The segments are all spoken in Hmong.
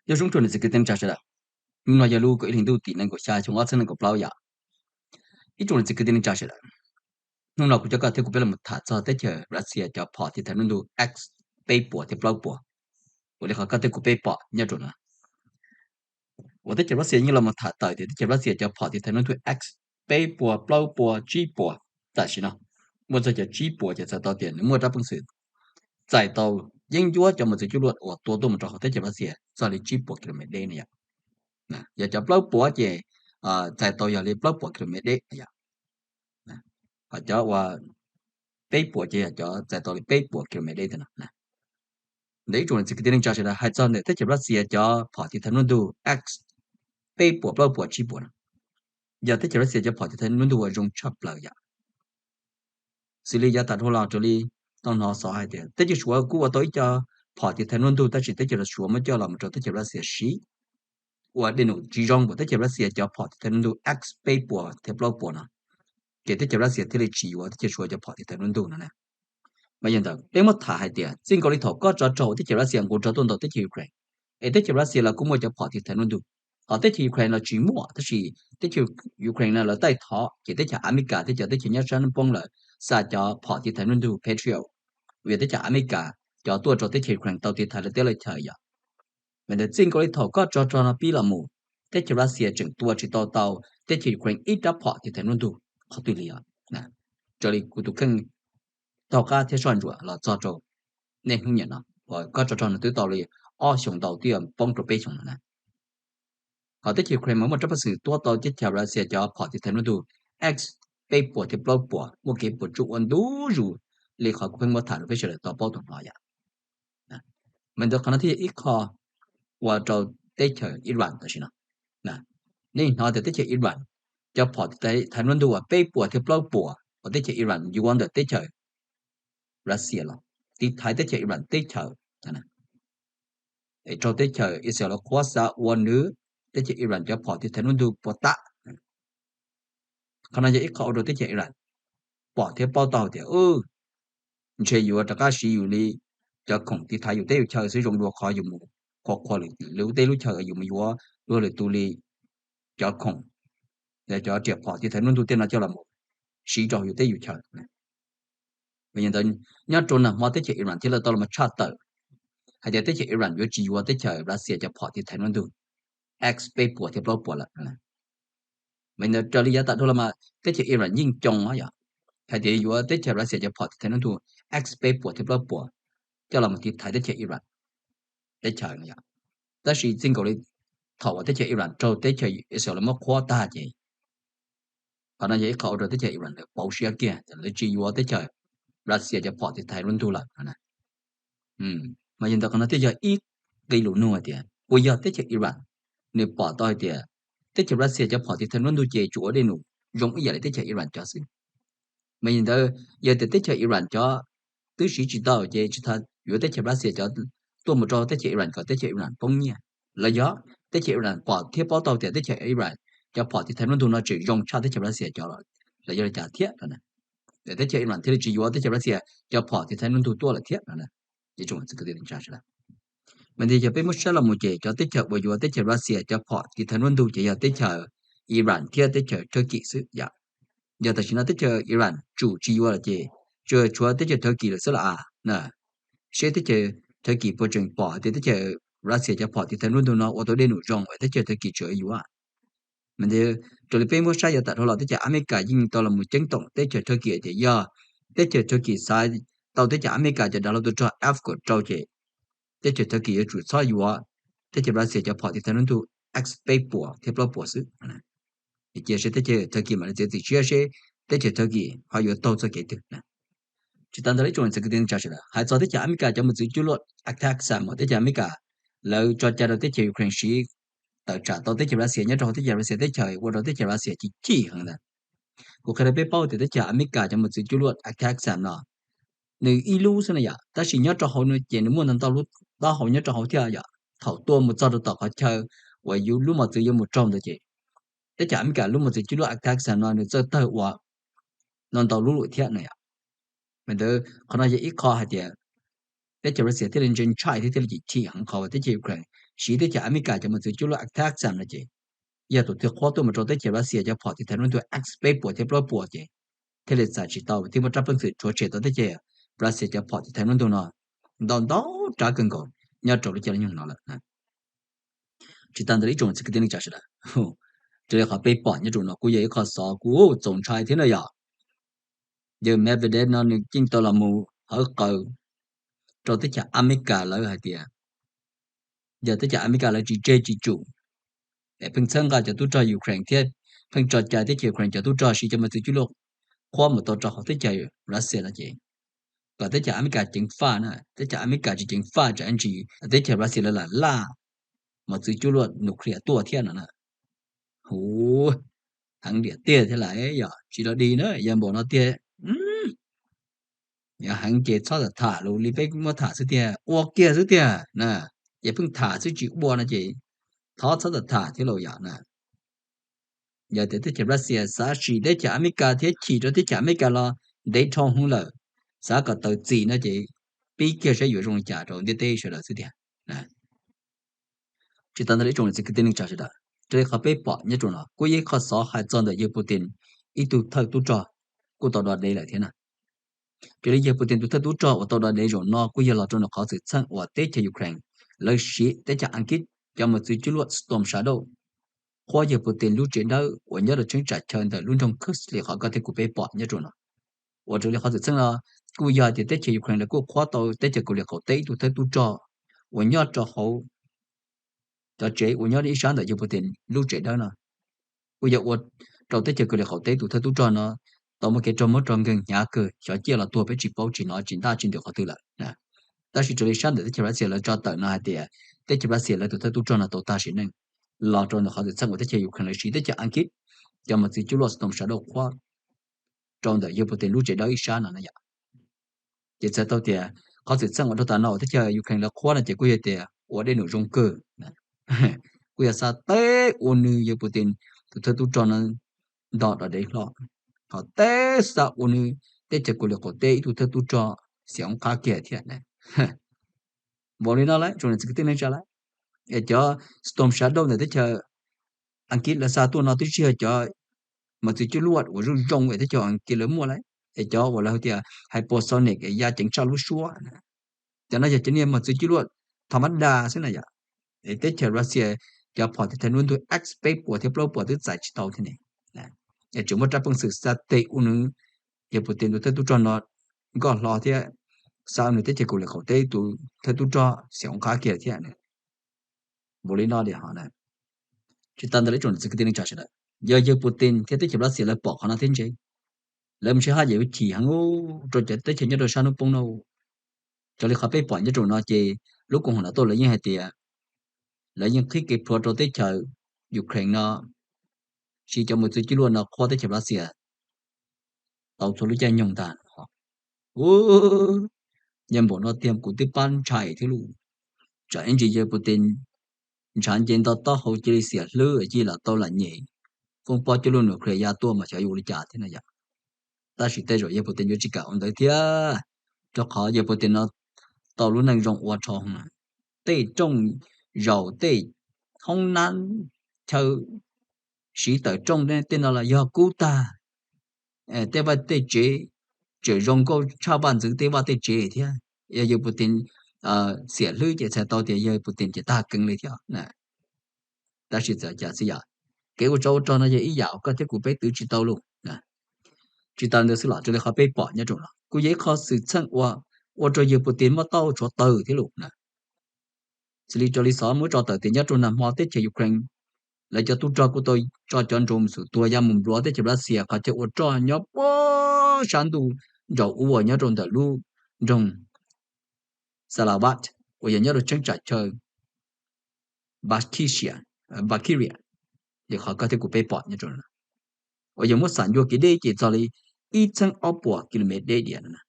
Nyob zoo tsoom niam txiv kwv tij neej tsa sawv daws, hnub no yog lub kaum ib hlis ntuj tim nees nkaum xya xyoo ob txhiab nees nkaum plaub yom. Ib tsoom niam txiv kwv tij neej tsa sawv daws, hnub no kuv coj koj thiab kuv peb los mus tham txog teb chaws Russia cov phom tiv thaiv lub ntuj X peb puas thiab plaub puas, uas li qhov koj thiab kuv peb pom nyob rau no. Uas teb chaws Russia yeej los mus tham tawm tias teb chaws Russia cov phom tiv thaiv lub ntuj X peb puas, plaub puas, tsib puas, tam sim no muaj txog cov tsib puas ces txhais tau tias nws muaj rab peev xwm txais tau yeeb ncuab cov mos txwv cuaj luaj uas tua tuaj mus rau hauv teb chaws Russia txog li tsib puas kilomev deb no yom. Yog cov plaub puas ces txais tau yog li plaub puas kilomev deb no yom. Ho cov uas peb puas ces yog cov txais tau li peb puas kilomev deb tiag no. Ntawm ib tsoom niam txiv kwv tij neej tsa sawv daws, hais txog ntawm teb chaws Russia cov phom tiv thaiv lub ntuj X peb puas, plaub puas, tsib puas no, yog teb chaws Russia cov phom tiv thaiv lub ntuj uas zoo tshaj plaws yom. Xws li yav tas dhau los raws li tau hnov xov hais tias teb chaws Suav kuj ua tau ib co phom tiv thaiv lub ntuj, tab sis teb chaws Suav muab coj los mus rau teb chaws Russia siv ua dej num tsis zoo uas teb chaws Russia cov phom tiv thaiv lub ntuj X peb puas thiab plaub puas no, ces teb chaws Russia thiaj li tsis yuav teb chaws Suav cov phom tiv thaiv lub ntuj no na. Mas yog ntawd peb muab tham hais tias txij nkaus li thaum kob tsov rog uas teb chaws Russia nqus rog tuaj ntaus teb chaws Ukraine, es teb chaws Russia los kuj muaj cov phom tiv thaiv lub ntuj, ho teb chaws Ukraine los tsis muaj, tab sis teb chaws Ukraine no lawv taij thov ces teb chaws Amelikas thiab cov teb chaws nyob sab hnub poob lawm xa cov phom tiv thaiv lub ntuj Patriot, uas yog teb chaws Amelikas cov tuaj rau teb chaws Ukraine tau tiv thaiv lawv teb lawv chaw yom. Mas ntawd txij nkaus li thaum kob tsov rog no pib los mus, teb chaws Russia tseem tua tsis tau tau teb chaws Ukraine ib rab phom tiv thaiv lub ntuj qhov twg li os. Raws li kuv tus kheej taug qab thiab soj ntsuam los txog rau niaj hnub niam no uas kob tsov rog no twb tau li ob xyoos ntau twb yuav poob rau peb xyoos no na. Ho teb chaws Ukraine mas muaj rab peev xwm tuab tau teb chaws Russia cov phom tiv thaiv lub ntuj X peb puas thiab plaub puas muaj kev puas tsuaj ua ntu zus li qhov kuv pheej muab tham rau peb sawv daws tau paub tau hnov yom. Mas ntawd qhov no thiaj yog ib qho ua rau teb chaws Iran tam sim no. Nej hnov tias teb chaws Iran cov phom tiv thaiv lub ntuj uas peb puas thiab plaub puas uas teb chaws Iran yuav ntawm teb chaws Russia los tiv thaiv teb chaws Iran teb chaws, es raug teb chaws Israel los qhuab xa ua nws teb chaws Iran cov phom tiv thaiv lub ntuj puas tam. Qhov no yog ib qho ua rau teb chaws Iran pom thiab paub tau tias ntshe yuav rov qab siv yus li cov khoom tiv thaiv yus teb yus chaw xwb, zoo dua qhov yus mus qhuas qhuas lwm teb lub chaw, yus mus yuav luag lwm tus li cov khoom, cov riam phom tiv thaiv lub ntuj tej no coj los siv rau yus teb yus chaw. Mas yog ntawd nyob rau nag hmo teb chaws Iran thiaj li tau los tshaj tawm hais tias teb chaws Iran yuav tsis yuav teb chaws Russia cov phom tiv thaiv lub ntuj X peb puas thiab plaub puas lawm. Mas ntawd raws li yav tas dhau los mas teb chaws Iran yeej coo yom, hais tias yuav teb chaws Russia cov phom tiv thaiv lub ntuj X peb puas thiab plaub puas coj los mus tiv thaiv teb chaws Iran teb chaws no yom. Tab sis txij nkaus li thaum uas teb chaws Iran raug teb chaws Israel lawv muab qhuab tag ces qhov no yog ib qho ua rau teb chaws Iran lawv pauv siab kiag, lawv tsis yuav teb chaws Russia cov phom tiv thaiv lub ntuj lawm no. Mas yog ntawd qhov no thiaj yog ib qho lus nug hais tias puas yog teb chaws Iran nws pom tau hais tias teb chaws Russia cov phom tiv thaiv lub ntuj ces tsuas ua dej num zoo ib yam li teb chaws Iran cov xwb. Mas yog ntawd yog tias teb chaws Iran cov twb siv tsis tau ces tsis tas yuav teb chaws Russia cov tuaj mus rau teb chaws Iran kom teb chaws Iran poob nyiaj, los yog teb chaws Iran pom thiab paub tau tias teb chaws Iran cov phom tiv thaiv lub ntuj no tseem zoo tshaj teb chaws Russia cov los yog li cas thiab no. Teb chaws Iran thiaj li tsis yuav teb chaws Russia cov phom tiv thaiv lub ntuj tuaj lawm thiab no. Mas ntawd yog peb muab saib los mus ces cov teb chaws uas yuav teb chaws Russia cov phom tiv thaiv lub ntuj ces yog teb chaws Iran thiab teb chaws Turkey xwb yom. Yog tam sim no teb chaws Iran tsum tsis yuav lawm ces tsuas tshuav teb chaws Turkey lawm xwb los as na. Seb teb chaws Turkey puas tseem pom hais tias teb chaws Russia cov phom tiv thaiv lub ntuj no ua tau dej num zoo es teb chaws Turkey tseem yuav. Mas ntawd raws li peb muab saib yav tas dhau los teb chaws Amelikas yeej tau los mus ceeb toom teb chaws Turkey tias yog teb chaws Turkey xaiv tau teb chaws Amelikas cov dav hlau tus rog F kaum rau ces teb chaws Turkey yuav tsum txhob yuav teb chaws Russia cov phom tiv thaiv lub ntuj X peb puas thiab plaub puas xwb. Cia seb teb chaws Turkey mam li txiav txim siab seb teb chaws Turkey ho yuav taug txoj kev twg. Tsis tas ntawd ib tsoom niam txiv kwv tij neej tsa sawv daws, hais txog teb chaws Amelikas cov mos txwv cuaj luaj ATACMS uas teb chaws Amelikas lawv tso cai rau teb chaws Ukraine siv tawm tsam tau teb chaws Russia nyob rau hauv teb chaws Russia teb chaws ua rau teb chaws Russia chim chim heev ntawd. Kuv qhia rau peb paub tias teb chaws Amelikas cov mos txwv cuaj luaj ATACMS no nws ib lub xwb na yom, tab sis nyob rau hauv no ces nws muaj ntau ntau lub taub hau nyob rau hauv thiab yom. Thaum tua mus txog rau tom qhov chaw uas yus lub mos txwv yuav mus raug ntawd ces teb chaws Amelikas lub mos txwv cuaj luaj ATACMS no nws txawj tawg ua ntau ntau lub lawm thiab no yom. Mas ntawd qhov no yog ib qho hais tias teb chaws Russia thiaj li ntshai ntshai thiab thiaj li chim chim heev qhov uas teb chaws Ukraine siv teb chaws Amelikas cov mos txwv cuaj luaj ATACMS no ces yog tus twg qhuab tuaj mus rau teb chaws Russia cov phom tiv thaiv lub ntuj X peb puas thiab plaub puas ces thiaj li txais tsis tau, thiaj muaj rab peev xwm rhuav tshem tau teb chaws Russia cov phom tiv thaiv lub ntuj no ntau ntau rab kawg nkaus nyob rau lub caij lub nyoog no lawm. Tsis tas ntawd ib tsoom niam txiv kwv tij neej tsa sawv daws, raws li qhov peb pom nyob rau no kuj yog ib qho xov kuj txaus ntshai thiab na yom. Yawg Medvedev no nws yeej tau los mus hawv qawv rau teb chaws Amelikas lawv hais tias yog teb chaws Amelikas lawv tsis tseg tsis tsum es pheej txhawb nqa cov tub rog Ukraine thiab pheej tso cai teb chaws Ukraine cov tub rog siv cov mos txwv cuaj luaj qhuab mus tau rau hauv teb chaws Russia no ces kom teb chaws Amelikas ceev faj na, teb chaws Amelikas tsis ceev faj tsam ntsis teb chaws Russia lawv lam laj mos txwv cuaj luaj nuclear tuaj thiab no na. Huv, heev tiag tiag thiab lawm yom, tsis los dig na, yog npaum no tiag. Yog heev ces txhob tham tham lus li peb muab tham xwb tiag, ua kiag xwb tiag na. Ces pheej tham xwb tsis ua no ces thov txhob tham tham thiab lauj yom na. Yog tias teb chaws Russia xav sim teb chaws Amelikas thiab chim rau teb chaws Amelikas los ntev dhau hwv lawm, xav kom taws txim no ces pib kiag saib yuav zoo li cas rau ntiaj teb sawv daws xwb tiag. Tsis tas ntawd ib tsoom niam txiv kwv tij neej tsa sawv daws, raws li qhov peb pom nyob rau no kuj yog ib qho xov hais txog ntawm yawg Putin ib tug thawj tub rog kuj tau do dev lawm thiab na. Raws li yawg Putin tus thawj tub rog uas tau do dev zaum no kuj yog los rau ntawm qhov xwm txheej uas teb chaws Ukraine lawv siv teb chaws Askiv cov mos txwv cuaj luaj Storm Shadow qhuab yawg Putin lub tsev dawb uas nyob rau cheeb tsam chaw ntawm lub nroog Kursk li qhov koj thiab kuv peb pom nyob rau no. Uas raws li qhov xwm txheej no kuj yog tias teb chaws Ukraine lawv kuj qhuab tau teb chaws Kaus Lim qaum teb ib tug thawj tub rog uas nyob rau hauv cov tsev uas nyob ib sab ntawm yawg Putin lub tsev dawb no. Kuj yog ua rau teb chaws Kaus Lim qaum teb tus thawj tub rog no tau muaj kev raug mob raug nkeeg hnyav kawg, xyov ciaj los tuag peb tsis paub tsis hnov tsis ntaj tsis ntws qhov twg lawm. Tab sis raws li sab ntawm teb chaws Russia lawv tso tawm no hais tias teb chaws Russia lawv tus thawj tub rog no tau tag sim neej los rau ntawm qhov xwm txheej uas teb chaws Ukraine lawv siv teb chaws Askiv cov mos txwv cuaj luaj Storm Shadow qhuab rau ntawm yawg Putin lub tsev dawb ib sab no na yom. Ces txhais tau tias qhov xwm txheej uas dhau tas no uas teb chaws Ukraine lawv qhuab no ces kuj yog tias ua dej num zoo kawg, kuj yog xa teb ua nws yawg Putin tus thawj tub rog no nto do dev hlo, ho teb xa ua nws teb chaws Kaus Lim qaum teb ib tug thawj tub rog xiam oob qab kiag thiab. Npaum li no lawm tsoom niam txiv kwv tij neej tsa lawm, es cov Storm Shadow ntawm teb chaws Askiv lawv xa tuaj no twb tsis yog cov mos txwv cuaj luaj uas zoo zoo es teb chaws Askiv lawv muaj lawm, es cov uas lawv hais tias hypersonic es ya ceev tshaj lub suab. Cov no yog cov niag mos txwv cuaj luaj tha mab da xwb na yom. Es teb chaws Russia cov phom tiv thaiv lub ntuj X peb puas thiab plaub puas twb txais tsis tau thiab ne. Es tseem muaj rab peev xwm xa tes ua nws yawg Putin tus thawj tub rog no nkoj hlo thiab xa ua nws teb chaws Kaus Lim qaum teb tus thawj tub rog xiam oob qab kiag thiab. Npaum li no li hos na. Tsis tas ntawd lawm ib tsoom niam txiv kwv tij neej tsa sawv daws, yog yawg Putin thiab teb chaws Russia lawv pom qhov no thiab ntse, lawv mus sib haj yam yuav chim heev rau cov teb chaws nyob rau sab hnub poob no. Raws li qhov peb pom nyob rau no ces lub koom haum NATO lawv yeej hais tias lawv yeej qhib kev plhuav rau teb chaws Ukraine no siv cov mos txwv cuaj luaj no qhuab teb chaws Russia tau txhua lub caij nyoog ntag. Yog npaum no tiag kuv twb pab ntshai thiab lauj. Tsam ib ntsis yawg Putin ntshav nce nto taub hau cia li xiam hlwb cia li lam tau lam nyem, foob pob cuaj luaj nuclear ya tuaj mas xyov yuav ua li cas thiab na yom. Tab sis tej zaum yawg Putin yuav tsis kam ua ntawd thiab, rau qhov yawg Putin no tau lub neej zoo ua rho, tej rooj zaum tej hoob nab chaw siv tawm rooj tej no los yog kub tag. Tej vaj tej tsev tseem zoo nkauj tshaj vaj ntxwv tej vaj tej tsev thiab. Yog yawg Putin xiam hlwb ces txhais tau tias yawg Putin ces tag keeb li thiab. Tab sis txawm cas xwb yom, kev ua tsov ua rog no yog ib yam uas koj thiab kuv peb twv tsis tau lauj. Tsis tas ntawd xwb los raws li qhov peb pom nyob rau no kuj yog ib qho xwm txheej uas ua rau yawg Putin muab tau tshuav tawg thiab lauj. Xws li raws li xov muab tso tawm tias nyob rau nag hmo teb chaws Ukraine lawv cov tub rog kuj tau tso cov drone xum tuag ya mus npluav teb chaws Russia qhov chaw ua roj nyob puag sab ntuj nraum ub uas nyob rau ntawm lub nroog Salavat uas yog nyob rau cheeb tsam chaw Bakiria, Bakiria, li qhov koj thiab kuv peb pom nyob rau no, uas yog muab xam ncua kev deb ces txog li ib txheeb ob puas ki lo mev deb diam no.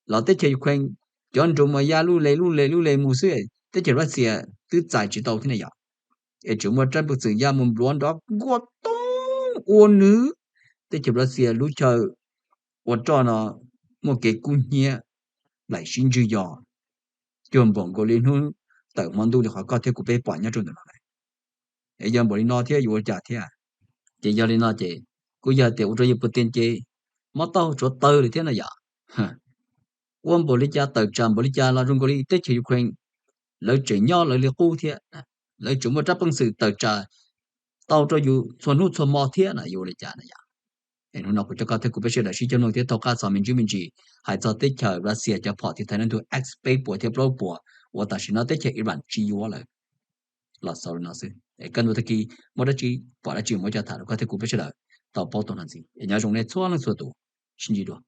Los teb chaws Ukraine cov drone mas ya lub le lub le lub le mus xwb, teb chaws Russia twb txais tsis tau thiab ne yom. Es tseem muaj rab pwg txwm ya mus npluav nrov nkuaj toob ua nws teb chaws Russia lub chaw ua roj no muaj kev kub hnyiab, laim sib ntswg yos, cuag npaum nkaus li hnub tawm hmo ntuj li qhov koj thiab kuv peb pom nyob rau ntawm no lawm. Es yog npaum li no thiab yuav ua cas thiab? Ces yog li no ces kuj yog tias ua rau yawg Putin ces mob taub hau tshuav taw li thiab no yom. Ua npaum li cas tawm tsam npaum li cas los zoo nkaus li teb chaws Ukraine lawv tseem nyob lawv li qub thiab, lawv tseem muaj rab peej xwm tawm tsam tau rau yus txhua hnub txhua hmo thiab no yuav ua li cas no yom. Es hnub no kuv coj koj thiab kuv peb sawv daws sib cog noog thiab thaub qab txog me ntsis me ntsis hais txog teb chaws Russia cov phom tiv thaiv neeg ntug X peb puas thiab plaub puas uas tam sim no teb chaws Iran tsis yuav lawm. Los xaus li no xwb es kaj ntug tag kis muaj dab tsi pom dab tsi muab coj tham rau koj thiab kuv peb sawv daws tau paub tau ntxiv es nyob zoo nej txhua leej txhua tus, sib ntsib dua.